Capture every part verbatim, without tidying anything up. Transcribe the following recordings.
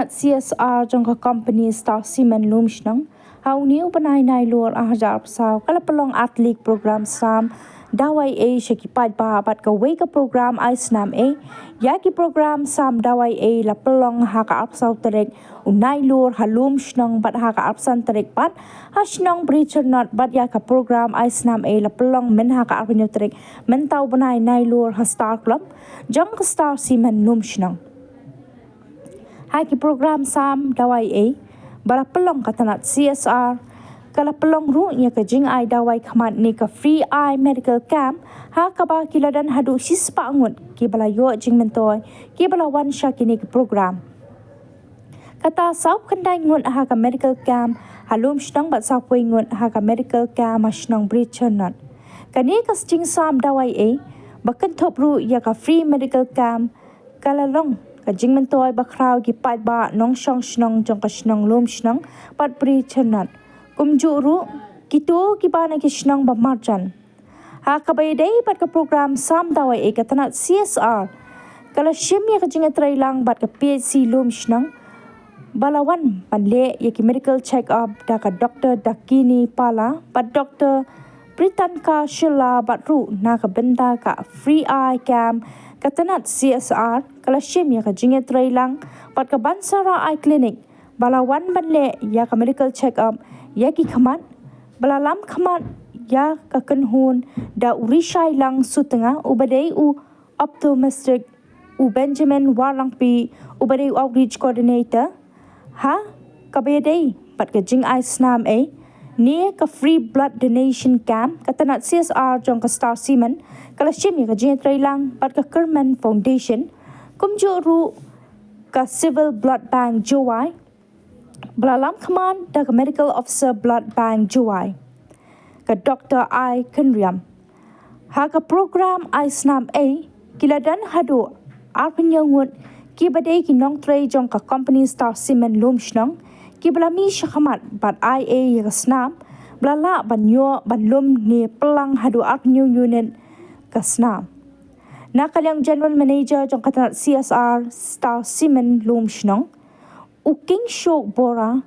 C S R jong ka company Star Cement Lumshnong, ha une u bnai Nailur ar hajar arphew saw ka la pynlong artylli ki program sam dawai ei sha ki paidbah bad kawei ka program ai snam ei. Ïa ki program sam dawai ei la pynlong ha ka arphew saw tarik u Nailur ha Lumshnong bad ha ka arphew san tarik pat ha shnong Bri Chyrnot bad ïa ka program ai snam ei la pynlong mynha ka arphew hynñiew tarik mynta u bnai Nailur ha Star Club jong ka Star Cement Lumshnong. Ha ki program sam dawai ei ba la pynlong ka tnat C S R, ka la pynlong ruh ïa ka jingai dawai khmat ne ka free eye medical camp, ha kaba ki la don haduh shispah ngut ki ba la ïoh jingmyntoi ki ba la wan sha kine ki program. Kata saw khyndai ngut ha ka medical camp ha Lumshnong bad saw wei ngut ha ka medical camp ha shnong Bri Chyrnot. Kane ka jingsam dawai ei ba kynthup ruh ïa ka free medical camp ka la long ka jingmyntoi ba khraw ki paidbah nongshong shnong jong ka shnong Lumshnong bad Bri Chyrnot, kumjuh ruh kito ki ba na ki shnong ba marjan. Ha kaba ïadei bad ka program sam dawai ei ka tnat C S R ka la shim ïa ka jingïatreilang bad ka P H C Lumshnong ba la wan ban leh ïa ki medical check up da ka Doctor Dakini Pala bad Doctor Pritanka Shylla bad ruh na ka bynta ka free eye camp ka tnat C S R ka la shim ïa ka jingïatreilang bad ka Bansara Eye Clinic ba la wan ban leh ïa ka medical check up ïa ki khmat, ba la lam khmat ïa ka kynhun da u Rishailang Sutnga uba dei u optometrist, u Benjamin Warlangpi uba dei u outreach coordinator. Ha kaba ïadei bad ka jingai snam ei ne ka free blood donation camp ka tnat C S R jong ka Star Cement ka la shim ïa ka jingïatreilang bad ka Kerman Foundation, kumjuh ruh ka Civil Blood Bank Jowai ba la lam khmat da ka Medical Officer Blood Bank Jowai, ka Doctor Ai Kynriam. Ha ka program ai snam ei ki la don haduh arphew hynñiew ngut ki ba dei ki nongtrei jong ka company Star Cement Lumshnong ki ba la mih shakhmat bad ai ei ïa ka snam ba la lah ban ïoh ban lum ne pynlang haduh arphew hynñiew unit ka snam. Na ka liang General Manager jong ka tnat C S R Star Cement Lumshnong, u King Shok Bora,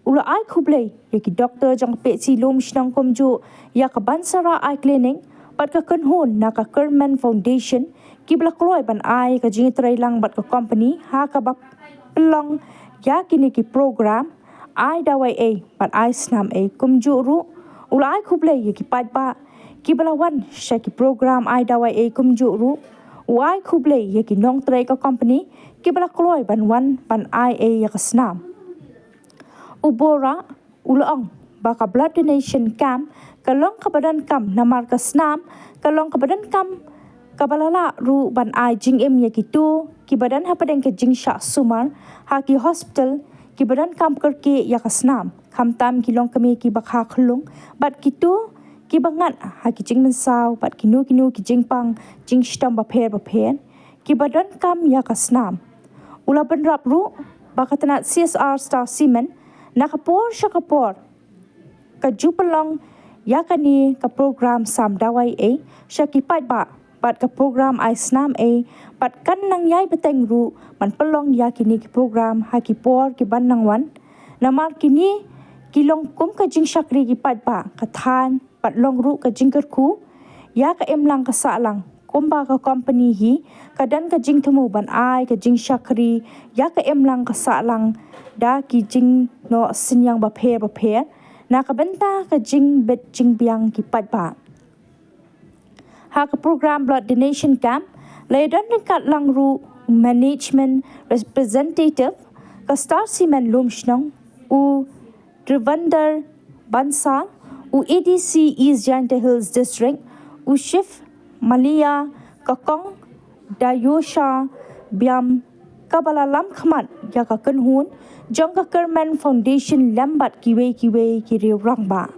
u la ai khublei ïa ki doktor jong ka P H C Lumshnong kumjuh ïa ka Bansara Eye Clinic bad ka kynhun na ka Kerman Foundation ki ba la kloi ban ai ka jingïatreilang bad ka company ha kaba pynlong ïa kine ki program ai dawai ei bad ai snam ei, kumjuh ruh u la ai khublei ïa ki paidbah ki ba la wan sha ki program ai dawai ei, kumjuh ruh u ai khublei ïa ki nongtrei ka company ki ba la kloi ban wan ban ai ei ïa ka snam. U Bora u la ong ba ka blood donation camp ka long kaba donkam namar ka snam ka long kaba donkam kaba la lah ruh ban ai jingim ïa kito ki ba don hapdeng ka jingshah sumar ha ki hospital ki ba donkam kyrkieh ïa ka snam, khamtam ki longkmie ki ba kha khyllung bad kito ki ba ngat ha ki jingmynsaw bad kino kino ki jingpang jingshitom bapher bapher ki ba donkam ïa ka snam. U la bynrap ruh ba ka tnat C S R Star Cement na ka por sha ka por ka ju pynlong ïa kane ka program sam dawai ei sha ki paidbah bad ka program ai snam ei bad kan nang ïai bteng ruh ban pynlong ïa kine ki program ha ki por ki ban nang wan. Namar kine ki long kum ka jingshakri ki paidbah ka thaiñ bad long ruh ka jingkyrkhu ïa ka imlang ka sahlang kumba ka company hi ka don ka jingthmu ban ai ka jingshakri ïa ka imlang ka sahlang da ki jingnoh synñiang bapher bapher na ka bynta ka jingbit jingbiang ki paidbah. Ha ka program blood donation camp la ïadon ryngkat lang ruh management representative ka Star Cement Lumshnong, u Trivandar Bansal, u A D C East Jaintia Hills District, u Chief Malia, ka Kong Dayosha Biam, ka ba la lam khmat ïa ka kynhun jong ka Kerman Foundation lem bad kiwei kiwei ki riew rangbah.